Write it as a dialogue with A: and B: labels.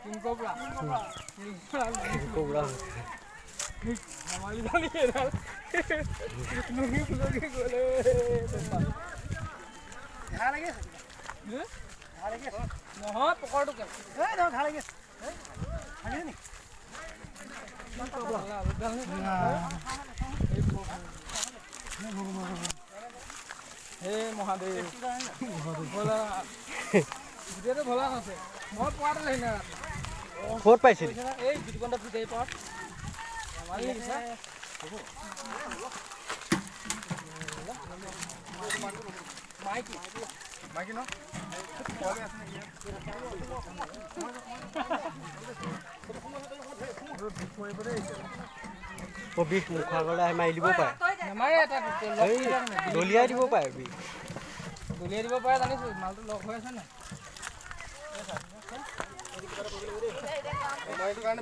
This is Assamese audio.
A: King cobra.
B: Cobra.
A: ধেমালি জানি এডাল লুঙি ফুলকি গ'লে।
C: ঘাঁহ লাগি আছে, ঘাঁহ লাগি আছে।
A: নহয়, পকৰটোকে।
C: এই নহয়, ঘাঁহ লাগি আছে। লাগিছে নেকি?
A: হে মহাদেৱ, ভোলা, গোটেইটো ভোলা আছে। মই পোৱাটো সেইদিনা ৰাতি।
B: ক'ত পাইছিলি?
A: এই বিতুপন ফিচাৰী পাৰত। ধেমালি লাগিছে। মাইকী।
D: মাইকী ন?
B: অ', বিষ মুখৰ আগলৈ আহি মাৰি দিব পাৰে।
A: নামাৰে এটা।
B: এই দলিয়াই দিব পাৰে বিষ।
A: দলিয়াই দিব পাৰে, জানিছোঁ। মালটো লগ হৈ আছে নাই?
D: মই এইটো কাৰণে।